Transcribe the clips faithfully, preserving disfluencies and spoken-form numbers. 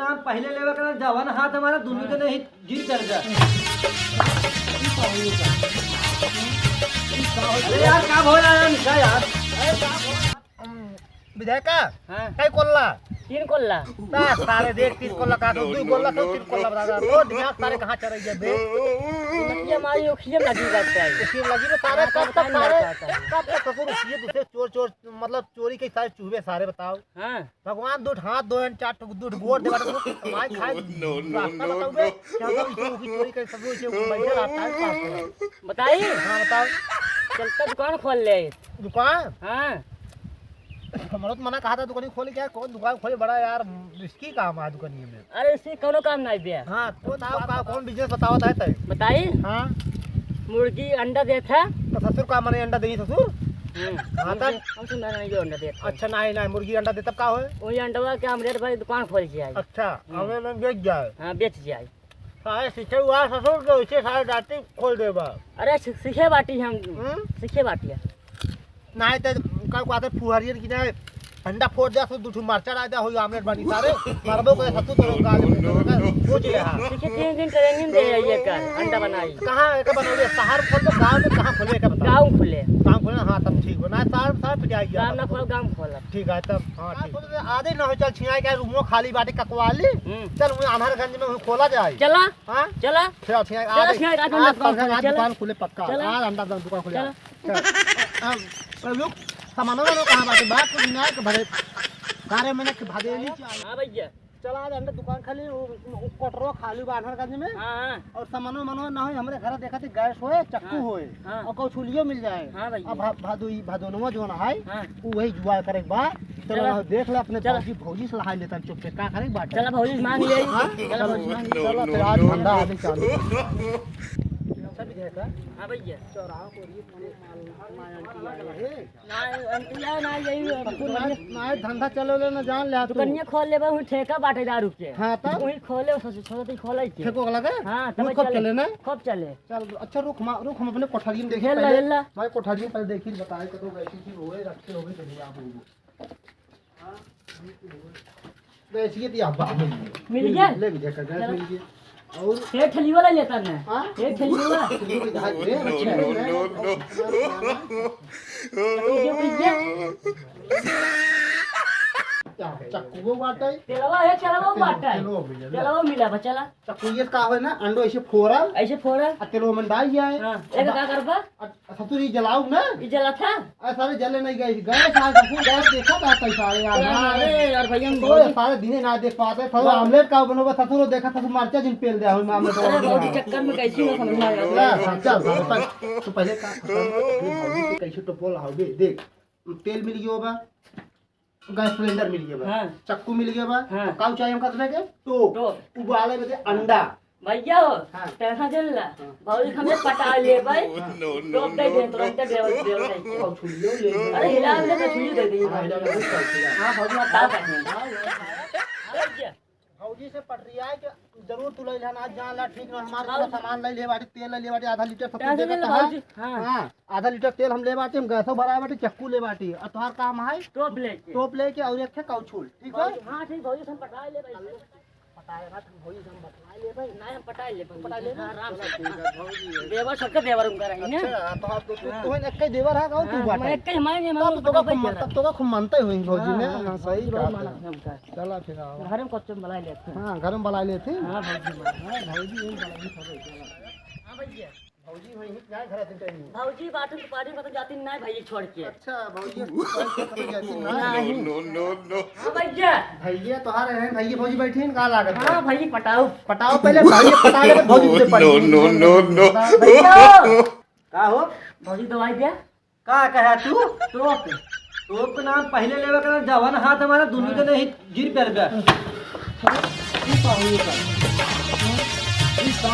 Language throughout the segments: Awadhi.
नाम पहिले लेवे के ना, जवन हाथ हमारा दुनू के नहीं गिर कर जा। अरे यार, का भो यार, का यार? अरे का भो यार? विधायका, हाँ। कई कोल्ला? तीन कोल्ला। ता सारे देख, तीन कोल्ला का तो, दुई कोल्ला तो तीन कोल्ला बता दे। तो दिमाग सारे कहाँ चले गए बे? ये हमारी ओखिया में लगी रहता है। ओखिया में लगी तो सारे हाँ, कब तक सारे, कब तक ससुर ओखिया दूसरे चोर, चोर, मतलब चोरी के सारे चूहे सारे बताओ। हाँ। भगवान दू ठो हाथ, दो ठो, चार ठो, दू ठो गोड़ देवा तो माई खाए। No, no, रास्ता no, बताओ बे, no। क्या सब इसे उखी चोरी करे, सब इसे उखी बैठे रहता है पास में। बताई? हाँ, बताओ। चलता दुकान खोल ले। दुकान? हाँ। हमरो तो मना कहा था दुकान खोले, क्या कौन दुकान खोले, बड़ा यार रिस्की काम है दुकानिया में। अरे इसमें कौनो काम नहीं बे। हाँ, तो बताओ का, कौन बिजनेस बतावत है तै? बताई? हाँ। मुर्गी अंडा देत है। तो ससुर का मने अंडा देई ससुर? हम्म। हाँ, तब? हमसे, हमसे ना नहीं जो अंडा देत है। अच्छा, नहीं, नहीं, मुर्गी अंडा दे तब का होए? वही अंडवा के आमलेट भाई दुकान खोल के आई। अच्छा, हम्म। आमलेट में बेच जाए। हाँ, बेच जाए। सारे सीखे हुआ ससुर के उसे सारे दाती खोल देबा। अरे सी-, सीखे बाटी हम, हम्म? सीखे बाटी है। नाहीं त का कहते फुहरियन की ना अंडा फोड़ दे, दू ठो मरचा डाल दे, होई आमलेट बनी सारे, मरबो करे सत्तू तो गाल में सोच ले हाँ। देखिए, तीन दिन ट्रेनिंग दे रही है कर, अंडा बनाई। कहाँ एका बनौले? शहर खोल दे, गाँव में कहाँ खोले एका बताओ? गाँव खुले। गाँव खोले, हाँ, तब ठीक हो। ना, शहर, शहर पिटाई गया। गाँव ना खोल, गाँव खोल। ठीक है, तब, हाँ, हाँ, ठीक। खोल दे, आधे ना हो, चल, छिया के रूमो खाली बाटे, ककवाली। हम्म। चल, वहीं अनहरगंज में वहीं खोला जाए। चला। हाँ? चला। चल, छिया, चला, आधे, छिया, आज आज अंडा खोल, खोल, आज चला। दुकान खुले पक्का। चला। आज अंडा दुकान खुले। चला। अब, अब लोग सामानो वामानो कहाँ बाटे? बात तो दुनिया के भरे, सारे मने के भदेली चाहिए। हाँ भैया। चला आज अंडा दुकान खाली, वो, वो कोटरो खाली बा अनहरगंज में। हाँ, हाँ। और सामानो वामानो ना होई, हमरे घर देखा थी गैस होए, चक्कू हाँ, होए, हाँ। और कौशुलियो मिल जाए। हाँ भैया। अब भा-, भादो, ई भादोनवा जोन है, हाँ। उ वही जुगाड़ करे के बा। चला चला। ना देख ले अपने चला। भौजी, भौजी से लहाई लेता चुप से, का करे के बाटे? चला भौजी से मांग ले। हाँ? चला भौजी से मांग ले। चला, फिर आज धंधा आदमी चालू। अच्छा विजय का? हाँ भैया। चौराहा को ये माल, माल, माल, माल, ना, अंतिया ना, यही ससुर, ना, ना, धंधा चले ले ना, जान ले तू। दुकनिया खोल लेबा, वहीं ठेका बाटे दारू के। हाँ, तब? वहीं खोले, ससुर, छोटा ती खोले के। ठेको वाला के? हाँ, तब वो खूब चले। चले ना? खूब चले। चल, अच्छा, रुक, मा-, रुक, हम अपने कोठरी में देखी हेल ला, पहले। हेल ला। भाई, कोठरी में पहले देखी, बताए, कतो गैसी की होए, रखे होए, तो नहीं आप लोग। गैसियत या बा-, मिल गया? मिल गया? ले भी देखा, गैस चलो। मिल गया। और ये ठेली वाला लेता ना? हाँ? ये ठेली वाला? ये भी धार दे, अच्छा है। No, no, no। ये भी गया? क्या, चक्कू वो बाटा है? तेलवा है, तेलवा बाटा है। तेलवा मिला ना? तेलवा मिला बा, चला। चक्कू ये का है ना, अंडो ऐसे फोड़ा। ऐसे फोड़ा। आ तेलवा में डाल दिया है। हाँ, एक अब का करबा? आ, ससुर, ई जलाऊ ना? ई जला था? अरे सारे जले नहीं गए, गए सारे ससुर, गए देखा था कई सारे यार। अरे यार भैया, हम तो भौजी सारे दिने ना देख पाते, थोड़ा वाह। आमलेट का बनोगा ससुर, देखा ससुर मरचा जिन पेल दे, हम आमलेट अरे वाला भौजी बना। चक्कर में कैसी ना समझ में आ जाती है। ला, हाँ, चल, चल, चल, तू पहले का, अपने भौजी के कैसे टोपोल लाओगे? देख, तेल मिल गयो बा, गैस सिलेंडर मिल गया बा, हाँ। चक्कू मिल गया बा, हाँ। तो काऊ चाहिए हमका अपने के? टोप। टोप। उबाले में दे अंडा। भैया हो, हाँ। टेंशन जन ला। हाँ। भौजी हमें पटा ले भाई। हाँ। No, no, टोप दे दे, no, तुरंत no। दे, दे, दे। और छुरियो ले ले। अरे हिला ले तो छुरी दे दे। हाँ, हिला ले, हिला ले। हाँ, भौजी आप हाँ। ताकत है। हाँ, हाँ। भैया। भौजी से पटरिया के जरूर तू ले लेना, आज जान ला, ठीक ना, हमार पूरा भौजी। सामान ले ले बाटी, तेल ले ले बाटी, आधा लीटर सब टेंशन देगा ले तो हाँ। भौजी, हाँ। हाँ, आधा लीटर तेल हम ले बाटी, हम गैसो भराए बाटी, चक्कू ले बाटी, और तोहार काम है टोप लेके। टोप लेके और एक ठे कौछुल, ठीक है? भौजी, हाँ, ठीक, भौजी, हम पटा ले भाई। पटाए ना, तुम भौजी से हम बतला ले भाई। नहीं, हम पटाए ले, पटाए ले हाँ, ना? आराम से। ठीक है, भौजी है। देवर सबके देवर उनका रही ना। अच्छा, तो आप तो, तू, हाँ। तू एक ही देवर है, और तू हाँ, बाटा मैं है। एक ही, हमारे नहीं, तब हमारे तो का खूब भैया मन-, तब तो का खूब मानते हुए भौजी हाँ, ने। हाँ, हाँ, सही भौजी बात माना है। हमका। चला फिर आओ। घर में कच्चम बलाई लेते हैं। हाँ, घर में बलाई लेते हैं। हाँ, भौजी माना। हाँ, भौजी यही बलाई सब है, चला। हाँ, भैया। भौजी वहीं जाए घर आते टाइम। भौजी बाथरूम के पानी में तो जाती नहीं भाई छोड़ के। अच्छा, भौजी बाथरूम के पानी जाती नहीं। नहीं। No, no, no, no। हाँ भैया। भैया तोहार हैं, भैया भौजी बैठी हैं, का लागत है? हाँ भाई पटाओ। पटाओ पहले, भैया पटा ले, भौजी तुझे पटाई। No, no, no, no। भैया। का हो? भौजी दवाई दे। का कहा तू? टोप। टोप के नाम पहले लेवे के ना, जवन हाथ हमारा दोनों जने ही गिर पड़ गया।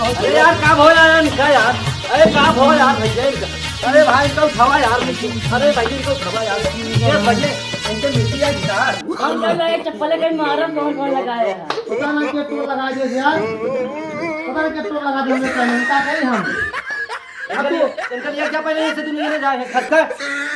अरे यार, का भो यार, इनका यार? अरे का भो यार, भैया इनका? अरे भाई, इनका उठावा यार, अरे भाई, इनका उठावा यार। ये भैया, इनके मिट्टी यार गिटार। कौन कर रहा है? चप्पल कहीं मारा, कौन, कौन लगाया है? पता ना क्या टोल लगा दिया यार, पता ना क्या टोल लगा दिया हमने, क्या नहीं, क्या करें हम? अब तू इनका लिए क्या पहले, इसे तू नहीं ले जाए, खटका।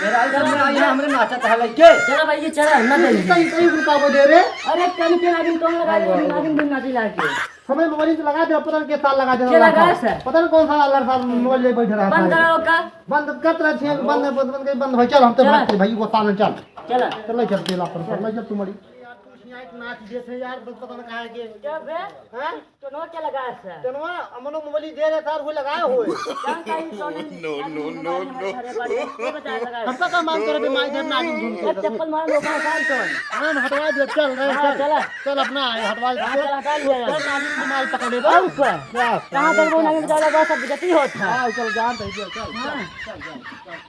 मेरा आई, सामने आई ना, हमरे नाचा था लइके। चला भाई, ये चला, ना दे। इतना ही, इतना ही रुका वो दे रे। अरे, कल के नागिन कौन लगा रहे? नागिन भी नाची लाके। हमें मोबाइल से लगा दे, पता नहीं किस साल लगा दे, के लगा है, सर? पता नहीं कौन सा लड़का मोबाइल ले बैठ रहा है। बंद कराओ का? बंद करत रहे छिए, बंद, बंद, बंद, बंद हो, चल, हम तो चला। भागते भाई, वो सालन चल। चला। चल, ले चल, तेल अपन, चल। ले चल, तू मरी। यार, तू यहाँ एक नाच देखे यार, बस पता ना कहाँ है के। क्या बे? हाँ? टोनवा क्या लगा है, सर? टोनवा, हम लोग मोबाइल दे रहे, सर, वो लगाए हुए। क्या कहीं टोने? No, no, no, no। अरे, बजाए लगा है। हमका का मांग करे बे, माई देव नागिन धुन के? चप्पल मार लो, कहाँ, कहाँ टोन? हाँ, हटवा दे, चल रहे, हाँ, चल। चला। चल, अपना है, हटवा दे। हाँ, चल, हटा लिया यार। चल, नागिन को माल पकड़े बा। और ऊपर। बस। कहाँ तक वो नागिन का लगा, सब बेइज्जती होत है। हाँ, चल, जान दे, चल, चल, हाँ। चल, चल, चल।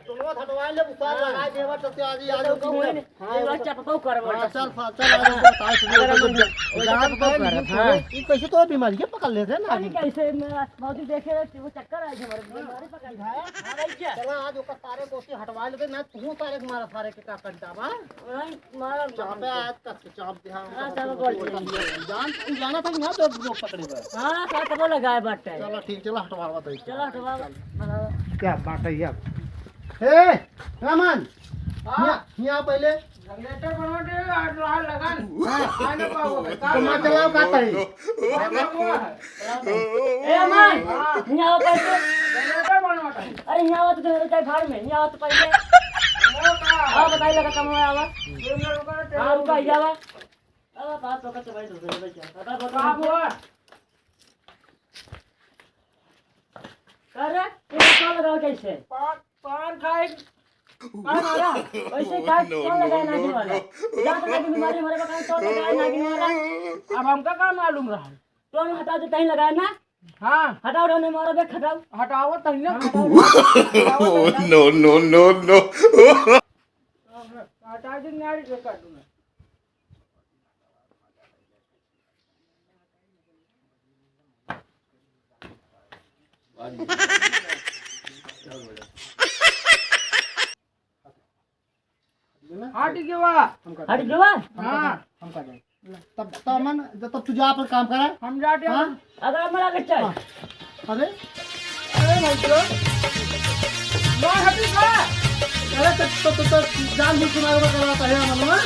टोनवा हटवा ले, ऊपर हाँ। लगा दे, बा, तो आज, आज तो कहूँ नहीं। हाँ, ये बार चपकाऊ कर, हाँ, बोला। चल, चल, चल, आज हाँ। बताओ, सुनो, अगर तो हम जा-, वो जान चपकाऊ दे, कर, सुनो, हाँ। ये कैसे तो बीमारी के पकड़ लेते हैं ना अभी। कैसे मैं बहुत ही देखे रहे, वो चक्कर आए थे हमारे, बीमारी पकड़ ली। हाँ, भाई क्या? चला, आज ओकर सारे को से हटवा लेते ना, तू सारे के मारा, सारे के का कंटा बा। वही मारा चापे आज तक से चाप दे, हाँ, हाँ, ओकर चलो, बोल दे। जान, तू जाना था यहाँ तो लोग पकड़े बा। हाँ, साथ वो लगाए बाटे। चलो, ठीक, चलो, हटवा, हटवा, चलो, हटवा। चल। क्या बात है यार। ए, रमन, हाँ। यहाँ, यहाँ पहले। जनरेटर बनवा दे, आज लोहा लगन। हाँ। आने पाओगे, तो मैं चलाओ का तही। ए, अमन, यहाँ आओ पहले। जनरेटर बनवाता है। अरे, यहाँ आओ तो जनरेटर घर में, यहाँ आओ तो पहले। वो का? हाँ, बताइए लगा कम हुआ आवा। हाँ, रुका, यहाँ आवा। अब बात तो करते भाई, दूसरे भाई क्या? बता, बता। का हुआ? अरे, ये क्या लगाओ कैसे? पान, पान खाए। पान आ रहा? वैसे का, कौन लगाए नागिन वाला? जात ना की बीमारी हमारे बता, कौन लगाए नागिन वाला? अब हमका का मालूम रहा? कौन हटा दे, कहीं लगाए ना? हाँ। हटाओ, रहने मारो बे, हटाओ। हटाओ, तही ना। हाँ, हटाओ। No, no, no, no। हटा दे, नारी के काटू ना। हट गया। हट गया? हाँ। हम कर देंगे। तब, तब मन, जब तक तू जा अपन काम करा। हम जाते हैं। हाँ? अगर हम लगे चल। हाँ। अरे? अरे भाई जो। ना हटी का? अरे तो, तो, तो, तो जान भी सुनाए हुआ करा था, है मन में?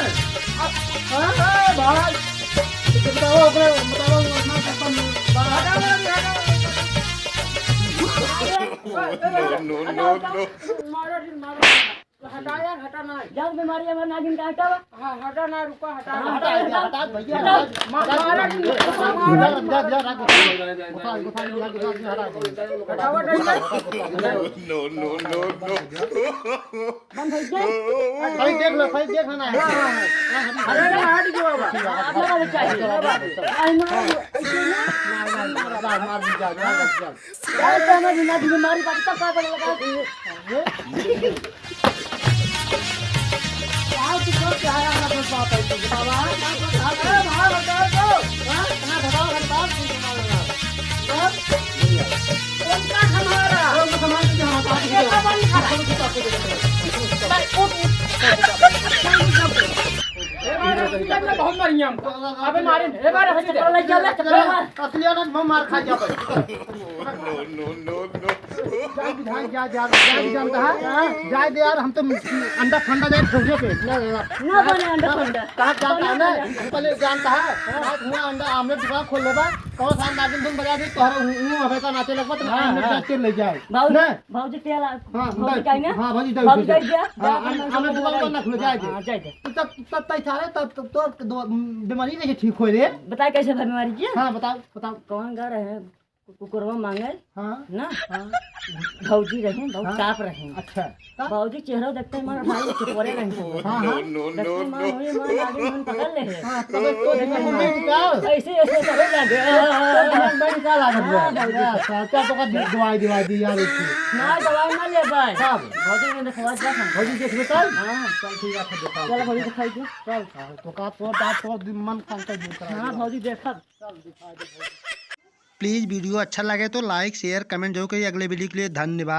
हाँ? अरे भाई। तो बताओ, अपने, बताओ, अपना अपन बाहर। हटाओ, हटाओ, हटाओ। No, no, no, no। मारो जी, मारो। हटा यार, हटा ना। जान बीमारी हमारे नागिन का हटावा। हाँ, हटा ना, रुका, हटा। हाँ, हटा, हटा, हटा, हटा, भैया, हटा। हटा। मा-, मारा नहीं, मारा नहीं। जा, जा, जा, रख। गुस्सा, गुस्सा, गुस्सा, गुस्सा, हटा। हटावा नहीं। No, no, no, no। बंद हो गया। सही देख लो, सही देख लेना है। हाँ, हाँ, हाँ। अरे, ना, हट गया बाबा। ठीक है, आप लोगों को चाहिए। चलो, चलो, चलो। आई मार, ऐसे ना। ना, ना, ना, मार, मार, जा, जा, जा। यार, तो हमें बीमारी, बीमारी बात तब का पड़े लगा। बहुत मारी हमको। अबे मारे, ए बार हंसी दे। चप्पल लग गया, चप्पल मार। असलिया ना, मैं मार खा गया भाई। No, no, no, no। जा, जा, जा, जा, जा, जानता है? हाँ। जाए दे यार, हम तो अंडा फंडा जाए ठोके पे। ना, ना, ना। ना बने अंडा फंडा। कहाँ जानता है ना? बने अंडा। पहले जानता है? हाँ। आज हुआ अंडा आमलेट दुकान खोल लेबा। कौन सा नागिन धुन बजा दे, तोहरा उ-, उ-, हमेशा नाचे लगबा, तो हाँ, आमलेट हाँ। जाए तेल ले जाए। भाऊ, ना? भाऊजी तेल आ, हाँ, भाऊजी दे, का है ना? हाँ, भाऊजी दे, भाऊजी दे। दे दिया। हाँ, जा, आम-, अपना आमलेट दुकान दुकान ना खुले, जाए दे। हाँ, जाए दे। तो तब, तब तई सारे, तब, तब तो दो, बीमारी कैसे ठीक होए रे? बताए कैसे भाई बीमारी की? हाँ, बताओ, बताओ। कौन गा रहे हैं? कु-, कुकुरवा मांगे? हाँ। ना? हाँ। भौजी रहे, बहुत हाँ। टाप रहे। अच्छा। तब? भौजी चेहरा देखते ही मारे भाई चुपोरे रहे। हाँ, हाँ। देखते ही मारे हुई, मारे आगे मन पकड़ ले है। हाँ, तब तो दिमाग में निकाल। ऐसे, ऐसे करे लगे। तो दिमाग में निकाल आ गया। हाँ, भौजी। अच्छा, अच्छा, तो का दि-, दवाई, दवाई दी यार, इसकी। ना, दवाई ना ले भाई। कब? भौजी ने देखवा दिया था। भौजी देखबे तब? हाँ। चल, ठीक है, फिर दिखाओ। चल, भौजी दिखाई दे। चल, हाँ, तो का तो, का तो दिन मन खान का दूर करा हाँ, दिया। भौजी देखब। चल, दिखा दे भौजी। Please video अच्छा लगे तो like, share, comment जरूर करिए। अगले video के लिए धन्यवाद।